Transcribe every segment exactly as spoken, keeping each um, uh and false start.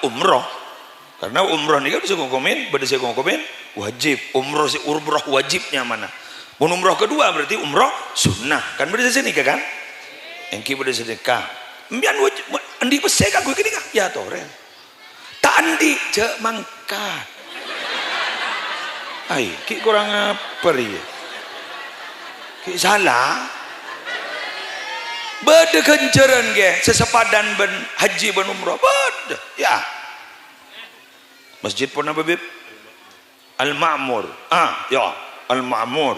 umroh. Karena umroh nèka bâdâ sè ngokomin, bâdâ sè ngokomin wajib. Umroh sè, umroh wajib nyamana. Mon umroh kedua berarti umroh sunnah. Kan bâdâ sè nèka kan? Èngghi bâdâ sè nèka. Empiyan wajib, andi' pèssè kaangghuy kènèka? Ya torè. Ta' andi', jhâ' mangkat. Ai, ghi' korang apa rèya? Ghi' sala? Bâdâ ghânjhârân, ghi, sè sapadhân bân hajji bân umroh. Bâdâ, ya. Masjid pon apa, Bib? Al-Ma'mur. Ah, ya, Al-Ma'mur.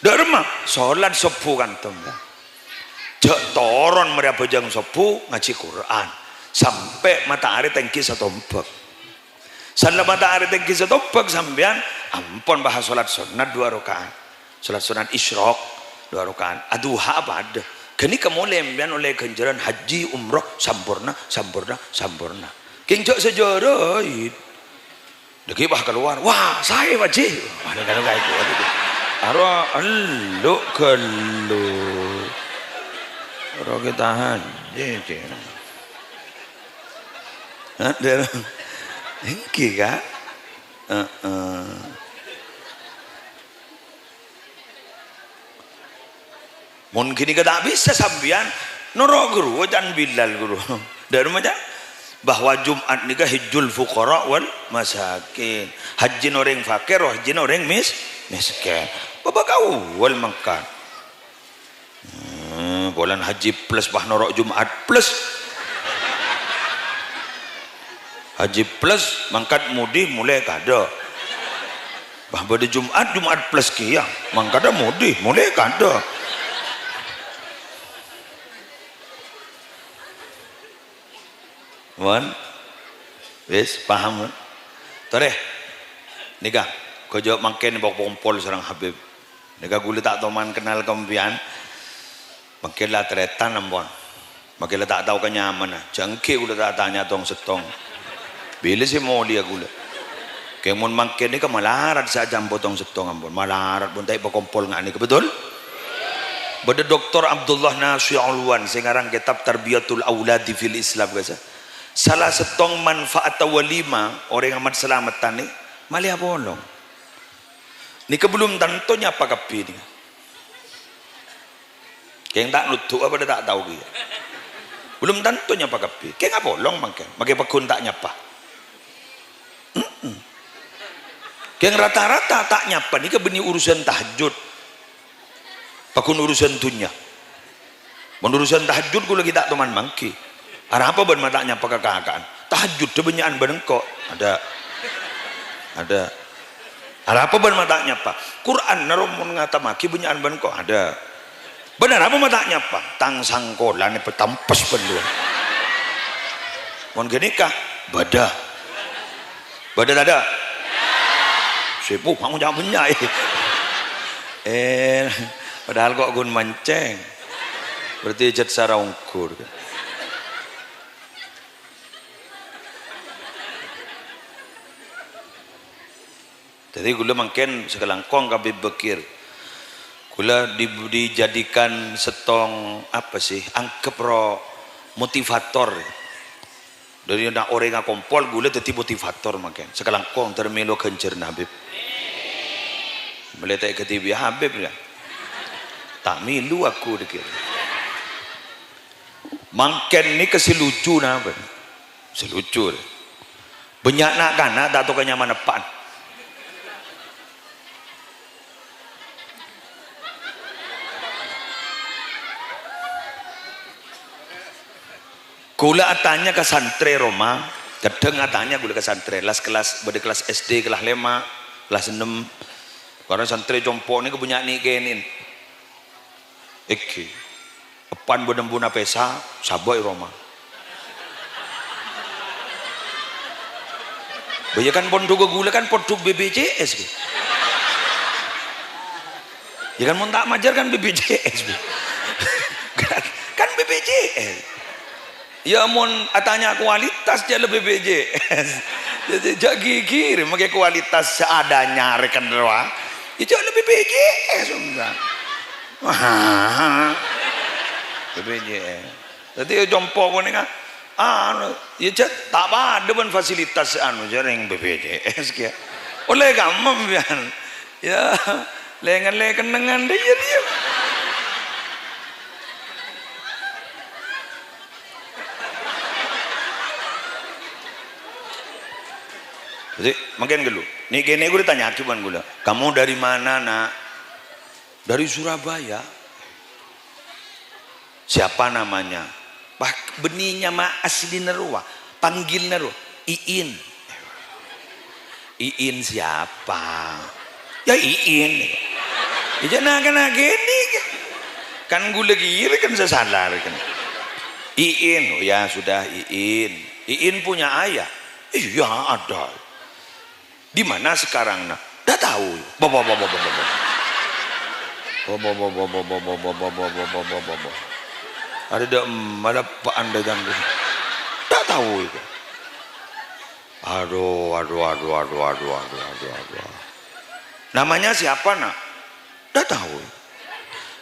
Dâ' remma, solat sobbhu kantong, ya. Jhâ' toron marè abhâjâng sobbhu ngajhi Qur'an. Sampè' matahari tèngghi satombhâk. Sella matahari tèngghi satombhâk sampèyan, ampon bâ' solat sonnat dua rakaat. Solat sonnat isyraq dua rakaat. Aduha padâ. Ghânèka molè sampèyan ollè ghânjhârân hajji umroh samporna, samporna, samporna. Kèng jhâ' sajârâ, Id. Dâgghi' pas kalowar, "Wah, saè, Pak Ji." Wah, kan kaè kok. Aro ellu' ghellu'. Aro ketahan. Jèjè. Hah, dâ-, èngghi, Kak? Heeh. Mon ghânèka ta' bisa sampèyan, noro' ghuru, can Bilal ghuru. Dâ' remma, can? Bahwa Jum'at nèka hajjul fuqara wal masakin. Hajjina orèng fakir, hajjina orèng mis-, miskin. Bâbâ kaulâ mangkat. Hmm, polana Haji Plus, bâh, noro' Jum'at Plus. Haji Plus mangkat mudi molè kadâ'. Bâh, bâdâ Jum'at, Jum'at Plus kèya. Mangkadhâ mudi molè kadâ'. Mon? Wis, paham, mon? Torè. Nèka, ghâjâ mangkèn bâk-, kompol sareng Habib. Nèka ghulâ ta' toman kennal ka sampèyan. Mangkèn la tarètan ampon. Mangkèn la ta' tao ka nyamana. Jhâ' èngghi ghulâ ta' tanya tong-settong. Bilâ sè molèya ghulâ. Kèng mon mangkèn nèka malarat sè ajhâmpo tong-settong ampon. Malarat pon ta' èpakompol nga' nèka, betul? Bâdâ Doktor Abdullah Nasir Alwan sè ngarang kètab Tarbiyatul Auladi fil Islam, kasa. Sala sèttong manfaat walima orèng amat salameddhân nè, malè apolong. Nèka belum tanto nyapa kabbhi nèka. Kèng ta' noddu'a padâ ta' tao kèya. Belum tanto nyapa kabbhi. Kèng apolong mangkèn, makè pagghun ta' nyapa. Mm-mm. Kèng rata-rata ta' nyapa nèka bânnè urusan tahajjud. Pagghun urusan dhunnya. Mon urusan tahajjud ghulâ ghi' ta' toman mangghi. Arapa bân ma' ta' nyapa ka kaka'an? Tahajjud bânnya'an bân engko'. Adâ'. Adâ'. Arapa bân ma' ta' nyapa? Qur'an naro mon ngatammaghi bânnya'an bân engko'. Adâ'. Bân arapa ma' ta' nyapa? Tang sangkolan èpatampes bân duwâ. Mon ghânèka, bâdâ. Bâdâ tadâ'? Sibuk, mau nyamenya, eh. Eh, padahal kok ghun mancèng. Berarti jhât sara ongghur. Dhâddhi, ghulâ mangkèn sakalangkong ka Habib Bakir. Ghulâ di-, dijadikan sèttong, apa sih, anggep ro motivator. Dhâddhi, na' orèng akompol, ghulâ dhâddhi motivator mangkèn. Sakalangkong terro mèlo ghânjhârânna Habib. Mèlo ta' èkadhibi Habib, ya. Ta' mèlo aku, dikir. Mangkèn nèka sè lucu napa? Sè lucu, rè. Bânnya' na'-kana' ta' tao ka nyamana eppa'na. Ghulâ atanya ka santrè roma, kadhâng atanya ghulâ ka santrè, las-, kelas, bâdâ kelas S D, kelas lèma', kelas ennem. Karna santrè compo' nèka bânnya' nè'-kènè'en. Èngghi. Eppa'na bân embuna pèsa, sabâ' è roma. Bâ, iyâ kan pondhugghâ ghulâ kan pondhuk B P J S, ghi. Iyâ kan mon ta' majâr kan B P J S, ghi. Kan, kan B P J S. Iyâ mon atanya kualitas jhâ' la B P J S. Jhâ', jhâ' ghighiri, makè kualitas seadanya rèken rowa. Iyâ jhâ' la B P J S, enggak. Wah, B P J S. Dhâddhi, iyâ, compo' panèka, Anu, ya, jhâ' ta' padâ bân fasilitas anu, jhâ' rèng B P J S kèya. Ollè kamma sampèyan. Ya, lèngan-lèkennengan dâ' iyâ, iyâ. Jadi, mangkèn ghâllu. Nè'-kènè' ghulâ tanya'aghi bân ghulâ, "Kamu dari mana, Nak?" "Dari Surabaya." "Siapa namanya?" "Wah, bânnè nyama aslina rowa, panggilna rowa." "Iin." "Iin siapa?" "Ya, Iin." "Ya, jhâ' na'-kana' kènè', kan ghulâ kèya kan sè sala, kan." "Iin." "Oh, ya sudah, Iin." "Iin punya ayah?" "Iya, ada." "Di mana sekarang, Nak?" "Ndak tahu." Bo, bo, bo, bo, bo, bo, bo. Bo, bo, bo, bo, bo, bo, bo, bo, bo, bo, bo, bo, bo. Arè dâ' emma la eppa'an dâ' jhâ' ghulâ. Ndak tahu itu. Aduh, aduh, aduh. "Namanya siapa, Nak?" "Ndak tahu."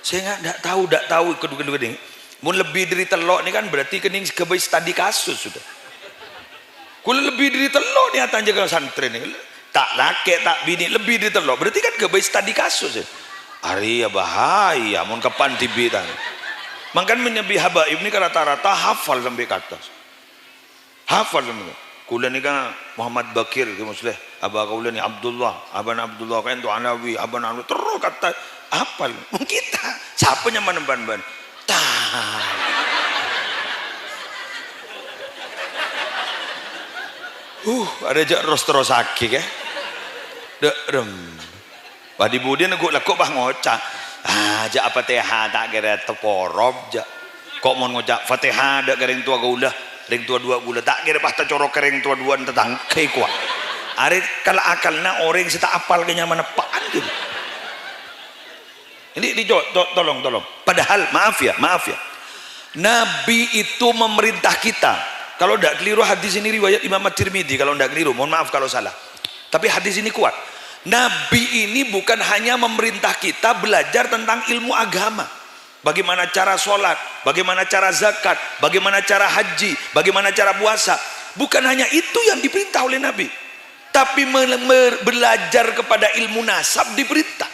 Sènga' ndak tahu, ndak tahu, kedua-kedua ini. Mon lebbi dâri tello' nèka kan berarti kènèng ghâbây studi kasus sudah. Ghulâ lebbi dâri tello' nèka atanya ka santrè nèka. Ta' lakè', ta' binè', lebbi dâri tello'. Berarti kan ghâbây studi kasus, ya. Arèya bahaya, mon kapan dhibi' tang. Mangkana manabi habaib nèka rata-rata hafal sampè' ka attas. Hafal sampè'. Ghulâ nèka Muhammad Bakir, Ki Musleh. Abah kaulâ ni Abdullah, abana Abdullah kaènto Alawi, abana anu, terro kata hafal. Mon kita, sapa nyamana bân-bân? Ta. Huh, arè jhâ' ros-terrosaghi, kè. Dâ' rem. Bâdhi budina ghu'-lagghu' pas ngoca', "Ah, jhâ' Fatihah ta' kèra taporop, jhâ'. Ko' mon ngoca' Fatihah dâ' ka rèng towa kaulâ, rèng towa duwâ' kaulâ, ta' kèra pas tacorok ka rèng towa duwâ'na tatangghâ kowa." Arè kala-akalna orèng sè ta' apal ka nyamana eppa'an, gitu. Ini, ini, co-, to-, tolong, tolong. Padahal, maaf ya, maaf ya. Nabi itu memerintah kita. Kalau ndak keliru, hadis ini riwayat Imam At-Tirmidzi, kalau ndak keliru, mohon maaf kalau salah. Tapi hadis ini kuat. Nabi ini bukan hanya memerintah kita belajar tentang ilmu agama. Bagaimana cara sholat, bagaimana cara zakat, bagaimana cara haji, bagaimana cara puasa. Bukan hanya itu yang diperintah oleh Nabi. Tapi me-, me-, belajar kepada ilmu nasab diperintah.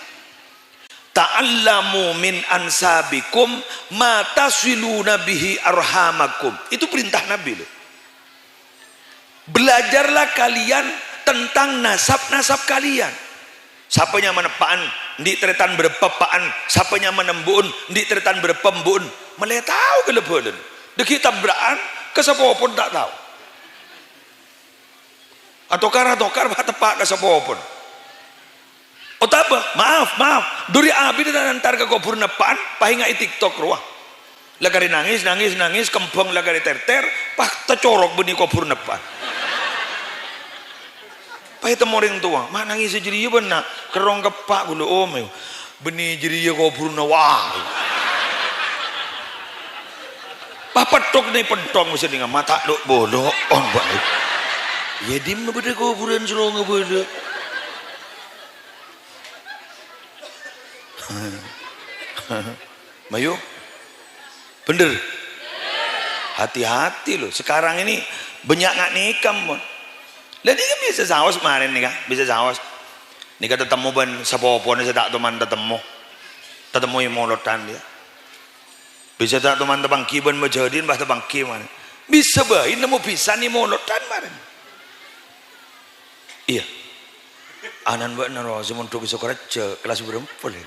"Ta'allamu min ansabikum ma tasiluna bihi arhamakum." Itu perintah Nabi, loh. "Belajarlah kalian tentang nasab-nasab kaliyan. Sapa nyamana eppa'an, endi' tarètan bârâmpa eppa'an, sapa nyamana embu'en, endi' tarètan bârâmpa embu'en." Mèlè tao ghellâ' bhâlâna. Dâgghi' tabra'an, ka sapopona ta' tao. Atokar-atokar, pas teppa' ka sapopona. Otabâ, maaf, maaf, dhuri abidhâ ta' entar ka kobhurânna eppa'an, pas ènga'i TikTok rowa. La karè nangès, nangès, nangès, kembhâng la karè tèr-tèr, pas tacorok bânnè kobhurânna eppa'an. Pas ètemmo rèng towa, "Ma' nangès jârèya bâ'na, kerrong ka eppa' ghulâ, Om." Bânnè jârèya kobhurânna, wah. Pas pètthok nè pènthong mèsè nèng mata dhu'-bulu', on, Pak. Iyâ, dimma bâdâ kobhurân sèlongnga bâdâ. Mayu. Bhender. Hati-hati, loh. Sekarang ini bânnya' nga' nèka, mon. Lah, nèka bisa saos marèn nèka, bisa saos. Nèka tatemmo bân sapopona sè ta' toman tatemmo. Tatemmo è molodhân, yâ. Bisa ta' toman tapangghi bân majâdin, pas tapangghi marèn. Bisa bhâi nemmo bhisan è molodhân marèn. Iyâ. Ana'na bâ'na rowa sè mondhuk è Sokoraja, kellas bârâmpa, lè?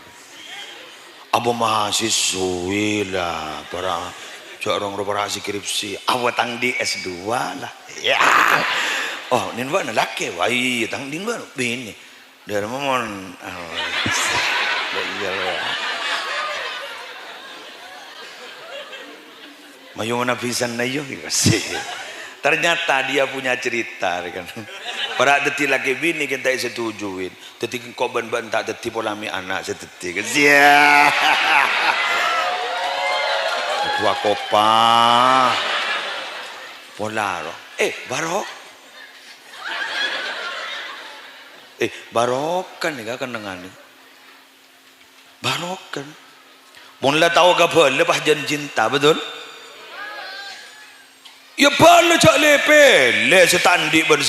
Apa mahasiswi, la, para', jhâ' rong-rong para' skripsi, apa tang di S dua, la. Yâ. Oh, nèng bâ'na lakè, wah, iyâ, tang nèng bâ'na binè. Dârma mon, oh, la iyâ, la. Mayu manabi sanna, iyâ, gitu. Ternyata dia punya cerita, kan. Para' dhâddhi lakè binè kan ta' èsetujuin. Dhâddhi engko' bân bâ'na ta' dhâddhi pola mè' ana' sè dhâddhi, kan. Sia. Dua kopa. Pola, ro. Eh, baro. Eh, barokah nèka kennengnganna. Barokah. Mon la tao kabâlâ pas jân cinta, betul? Iyâ bâlâ jhâ' lè-pèlè sè ta' andi' bân sè